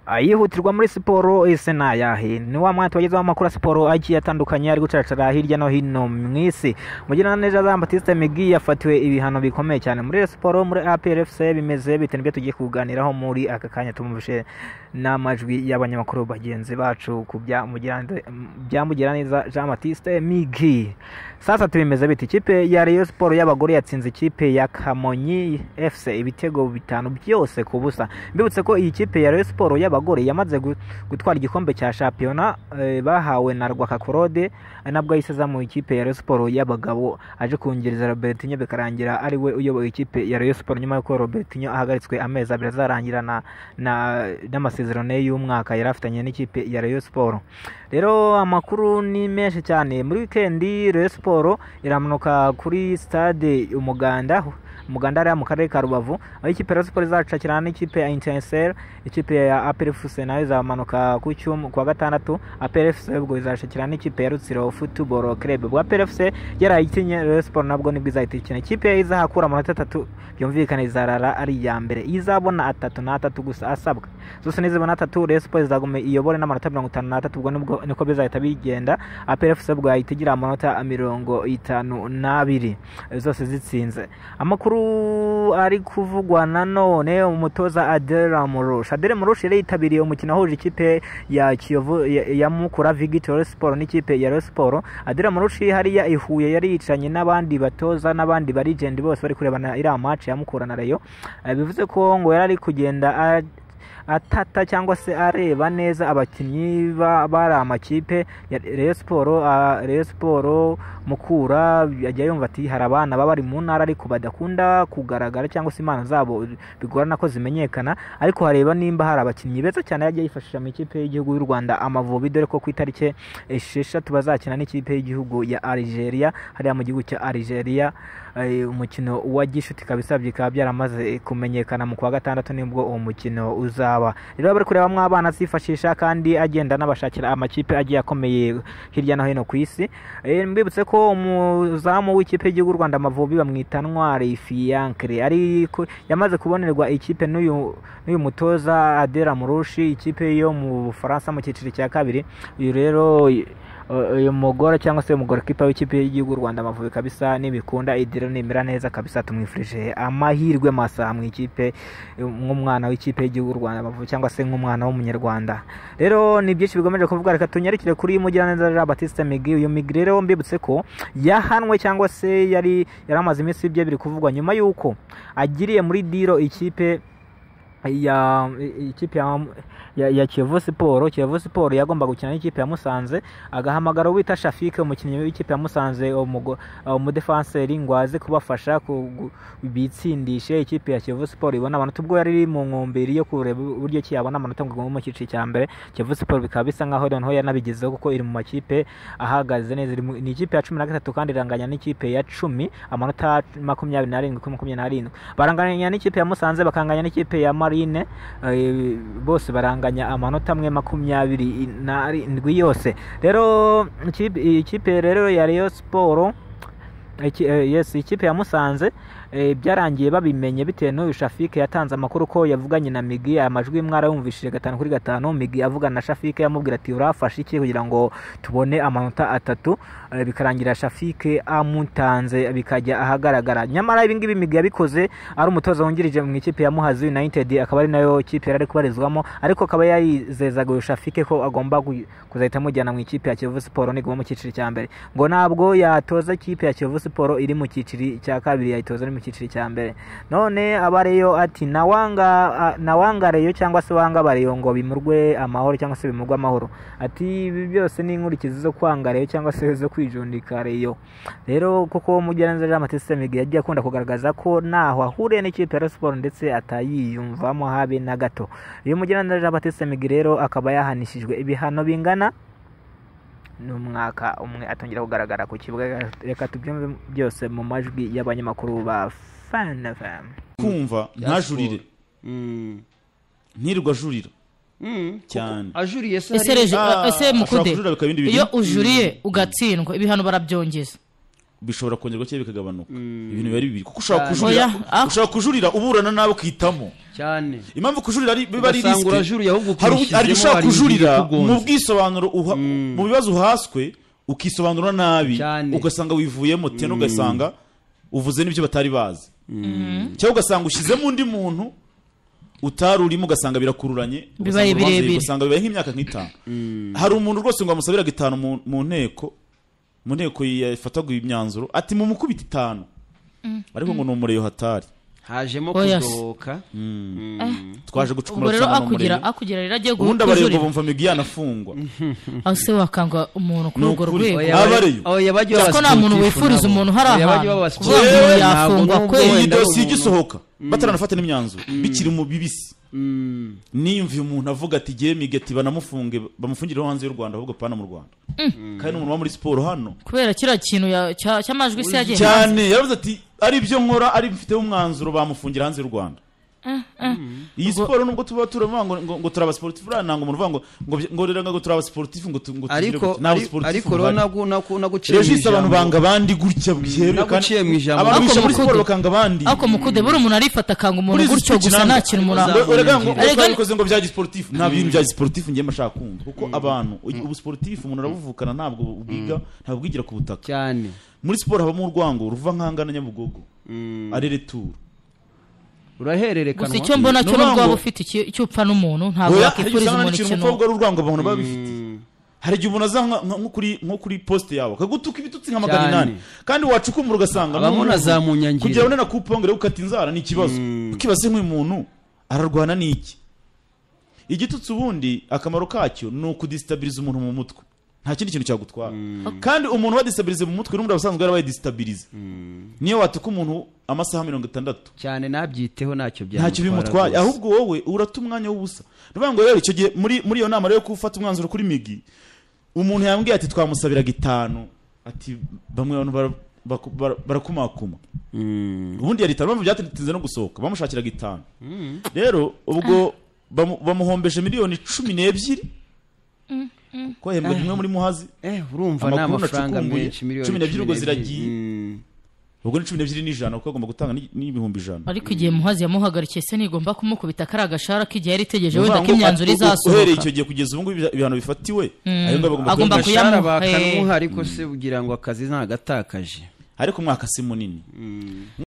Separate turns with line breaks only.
Ayihutirwa muri siporo ese ni ayahe? Ni wa mwanya tubagezaho amakuru ya siporo agiye atandukanye ari gucaracara hirya no hino mu isi. Mugiraneza Jean Baptiste Migi yafatiwe ibihano bikomeye cyane muri siporo, muri APR FC bimeze bite? Nibyo tugiye kuganiraho muri aka kanya, tumubishe n'amajwi y'abanyamakuru bagenzi bacu ku bya Mugiraneza Jean Baptiste Migi. Sasa tubimeze bite? Ikipe ya Rayon Sport y'abagore yatsinze ikipe ya Kamonyi FC ibitego 5 byose ku busa. Mbibutse ko iyi kipe ya Rayon Sport y'abagore yamaze gutwara igikombe cya shampiyona, bahawe na Rwakakorode, nabwo yiseza mu ikipe ya Rayon Sport y'abagabo, aje kungereza Robertinho bikarangira ari we uyoboye ikipe ya Rayon Sport nyuma y'uko Robertinho ahagaritswe amezi 2 azarangira n'amasezerano y'umwaka yari afitanye n'ikipe ya Rayon Sport. Rero amakuru ni menshi cyane. Muri weekend Rayon Sport iramanuka kuri stade Umuganda ari mu karere ka Rubavu, aho ikipe ya Sport izacakirana n'ikipe ya Etincelle. Ikipe ya APR FC nayo izamanuka ku cyumweru kwa gatandatu. APR FC ubwo izacakirana n'ikipe ya Rutsiro Football Club. Ubwo APR FC yarayitinye Rayon Sport nabwo nibwo izahita ikina. Ikipe izahakura amanota 3 byumvikana izarara ari iya mbere, izabona 3 na 3 gusa asabwa zose nizibona 3 Rayon Sport izagume iyobore n'amanota 53, ubwo nibwo niko bizahita bigenda. APR FC ubwo yahita igira amanota 52 zose zitsinze. Amakuru ari kuvugwa nanone, umutoza Adel Amrouche. Adel Amrouche yari yitabiriye umukino wahuje ikipe ya Kiyovu ya Mukura Victory Sport n'ikipe ya Rayon Sport. Adel Amrouche hariya i Huye yari yicaranye n'abandi batoza n'abandi ba legend bose bari kurebana iriya match ya Mukura na Rayon. Bivuze ko ngo yari ari kugenda atata cyangwa se areba neza abakinnyi bari amakipe ya Rayon Sport, Mukura, ajya yumva ati hari abana baba bari mu ntara ariko badakunda kugaragara cyangwa se impano zabo bigorana ko zimenyekana, ariko hareba nimba hari abakinnyi beza cyane yagiye yifashisha mu ikipe y'igihugu y'u Rwanda Amavubi, dore ko ku itariki 6 bazakina n'ikipe y'igihugu ya Algeria hariya mu gihugu cya Algeria, umukino wa gishuti kabisa bikaba byaramaze kumenyekana mu kwa gatandatu nibwo uwo mukino uzaba. Rero bari kureba abana zifashisha kandi agenda n'abashakira amakipe agiye akomeye hirya no hino ku isi. Mbibutse ko umuzamu w'ikipe y'igihugu Rwanda Amavubi bamwita Ntwari Fiancre, ariko yamaze kubonerwa ikipe n'uyu mutoza Adel Amrouche, ikipe yo mu Bufaransa mu cyiciro cya kabiri. Uyu rero uyu mugore cyangwa se umugore kipa w'ikipe y'igihugu Rwanda Amavubi kabisa nibikunda idiro nimera neza kabisa, tumwifurije amahirwe masa mu ikipe nk'umwana w'ikipe y'igihugu Rwanda Amavubi cyangwa se nk'umwana w'umunyarwanda. Rero ni byinshi bigomeje kuvuga, reka tunyarukire kuri Mugiraneza Jean Baptiste Migi. Uyu Migi rero mbibutse ko yahanwe cyangwa se yari yaramaze iminsi ibye biri kuvugwa nyuma y'uko agiriye muri diro ikipe ya Kiyovu Sport. Kiyovu Sport yagomba gukina n'ikipe ya Musanze, agahamagara uwita Shafike umukinnyi w'ikipe ya Musanze, umudefenseri ngo aze kubafasha bitsindishe ikipe ya Kiyovu Sport ibona amanota, ubwo yari mu nkumbiri yo kureba uburyo ki yabona amanota ngo mu cyiciro cya mbere. Kiyovu Sport bikaba bisa nkaho noneho yanabigezeho kuko iri mu makipe ahagaze neza, ni ikipe ya 13 kandi iranganya n'ikipe ya 10 amanota 27 kuri 27, baranganya n'ikipe ya Musanze, bakanganya n'ikipe ya Marine, bose baranganya amanota amwe 27 yose. Rero ikipe rero ya Rayon Sport, yes, ikipe ya Musanze byarangiye babimenye bitewe n'uyu Shafike yatanze amakuru ko yavuganye na Migi. Amajwi mwarayumvishije 5 kuri 5, Migi avugana na Shafike yamubwira ati urafashe iki kugira ngo tubone amanota 3, bikarangira Shafike amutanze bikajya ahagaragara. Nyamara ibi ngibi Migi yabikoze ari umutoza wungirije mu ikipe ya Muhazi United, akaba ari nayo kipe yari kubarizwamo, ariko akaba yayizezaga uyu Shafike ko agomba kuzahita amujyana mu ikipe ya Kiyovu Sport niguma mu cyiciro cya mbere, ngo ntabwo yatoza ikipe ya Kiyovu Sport iri mu cyiciro cya kabiri, yayitoza ari mu cyiciro cya mbere. None abareyo ati nawanga reyo cyangwa se wanga bareyo ngo bimurwe amahoro cyangwa se bimurwe amahoro, ati ibi byose ni inkurikizi zo kwanga reyo cyangwa se zo kwijundika reyo. Rero kuko Mugiraneza Jean Baptiste Migi yagiye akunda kugaragaza ko naho ahuriye n'ikipe ya Sport ndetse atayiyumvamo habe na gato. Uyu Mugiraneza Jean Baptiste Migi rero akaba yahanishijwe ibihano bingana n'umwaka umwe atongera kugaragara ku kibuga. Reka tubyumve byose mu majwi y'abanyamakuru ba Fan FM.
Kumva ntajurire, ntirwa ajurira cyane,
ajuriye se ese mukude, iyo ujuriye ugatsindwa ibihano barabyongeza,
bishobora kongerwa cyangwa bikagabanuka. Ibintu biba ari bibiri, kuko ushobora
Cyane.
kujurira,
Oya, ah.
ushobora kujurira uburana nawe ukitamo.
Cyane.
Impamvu kujurira biba ari
Ugasanga
risque,
urajuriye ahubwo
hari
ukishyizemo,
igihe ushobora
hari igihe
kujurira
ikugonze.
mu bwisobanuro mu bibazo uhaswe ukisobanura nabi,
Cyane.
ugasanga wivuyemo tena, ugasanga uvuze n'ibyo batari bazi, cyangwa ugasanga ushyizemo undi muntu utari urimo, ugasanga birakururanye,
Bibaye
ugasanga urubanza,
birebire.
ugasanga bibaye nk'imyaka nk'itanu. Hari umuntu rwose ngo amusabiraga 5 mu nteko yafataga imyanzuro, ati mumukubita 5, ariko ngo ni umureyo hatari.
Hajemo
Oya se.
kudohoka.
Twaje gucukumura
Ubwo rero
dusanga ni
akugira
umureyo.
akugira rero agiye
Ubundi abareyo ngo
kujurira.
bumva Migi yanafungwa.
Aho se wakanga umuntu kuri
Ni
urwo
ukuri.
rwego?
Oya,
Abareyo.
oya, bajye
Ko nta muntu
baba
wifuriza
sportif
umuntu
nabo.
hari
Oya, bajye
ahantu.
baba
Kuvuga ngo
sportif.
umuntu
Ntabwo
yafungwa
nubwo
kweli.
Iyi
wenda ari
dosiye
umuntu.
igisohoka bataranafata n'imyanzuro, bikiri mu bibisi, niyumviye umuntu avuga ati giye Migi, ati banamufunge, bamufungireho hanze y'u Rwanda ahubwo pana mu Rwanda, kandi ni umuntu uba muri siporo hano.
Kubera kiriya kintu cy'amajwi se yagiye hanze.
Cyane, yaravuze ati ari ibyo nkora, ari mfiteho umwanzuro, bamufungira hanze y'u Rwanda. Iyi siporo nubwo tuba turavuga ngo turi abasportif, uriya nanga umuntu uvuga ngo rero ngo turi abasportif, ngo tugire
Ariko
gutya. Nta busportif
ariko rero
buhari.
naguciye mu
Regis, abantu
ijambo.
banga abandi gutya byeruye,
Naguciye mu ijambo.
abantu
Ariko
bisha muri
Mukude.
siporo bakanga abandi.
Ariko Mukude, buri umuntu arifata akanga umuntu
Muri izi
gutyo
speech
gusa,
nanga.
nta kintu umuntu
Ngo erega ngo
Erega
twabikoze ngo bya gisportif, nta bintu bya gisportif ngiye mbashaka kumva, kuko abantu ubu sportif umuntu arabuvukana, ntabwo ubwiga, ntabwo ubwigira ku butaka.
Cyane.
Muri siporo habamo urwango ruva nkangana Nyabugogo arere tour.
Urahererekanwa.
Gusa icyo mbona cyo,
Ni ukuvuga
nubwo waba ufite icyo upfa n'umuntu, ntabwo
Oya, hari igihe
wakifuriza
usanga
umuntu
n'ikintu
ikintu.
umukobwa ari urwango abantu baba bifitiye. Hari igihe umuntu aza nko kuri poste yawe akagutuka ibitutsi nka magana
Cyane.
inani, kandi wacukumbura ugasanga
Abamo na za munyangire.
Kugira ngo na kupongere gukata inzara ni ikibazo, ukibaze nk'uyu muntu ararwana n'iki igitutsi. Ubundi akamaro kacyo ni ukudisitabiliza umuntu mu mutwe, nta kindi kintu cyagutwara. Kandi umuntu wadisitabilize mu mutwe n'ubundi abasanzwe yarabaye disitabilize, niyo watuka umuntu amasaha 60,
Cyane, nabyiteho, ntacyo
ntacyo
byamutwara
bimutwaye.
rwose.
Ahubwo wowe urata umwanya w'ubusa. Ni ukuvuga ngo rero icyo gihe muri iyo nama rero yo gufata umwanzuro kuri Migi, umuntu yambwiye ati twamusabiraga 5, ati bamwe abantu barakumakuma. Ubundi yari 5, impamvu byatinze no gusohoka bamushakiraga 5. Rero ubwo bamuhombeje miliyoni 12, kuko ahembwa rimwe muri Muhazi.
Urumva ni
Amakuru
amafaranga
nacukumbuye,
menshi, miliyoni
12 ubwo
12.
ziragiye. Ubwo ni 12 n'ijana, kuko agomba gutanga n'ibihumbi 100.
Ariko igihe Muhazi yamuhagarikiye se ntigomba kumukubita kariya gashara k'igihe yari itegereje
Ni
wenda
ukuvuga
ko
ngo
imyanzuro
uhereye
izasohoka?
icyo gihe kugeza ubu ngubu ibihano bifatiwe ayo ngayo bagomba
Agomba
kuyamuha.
Agashara
kuyamuha,
bakamuha, ariko se kugira ngo akazi ntagatakaje.
Ariko umwaka si munini.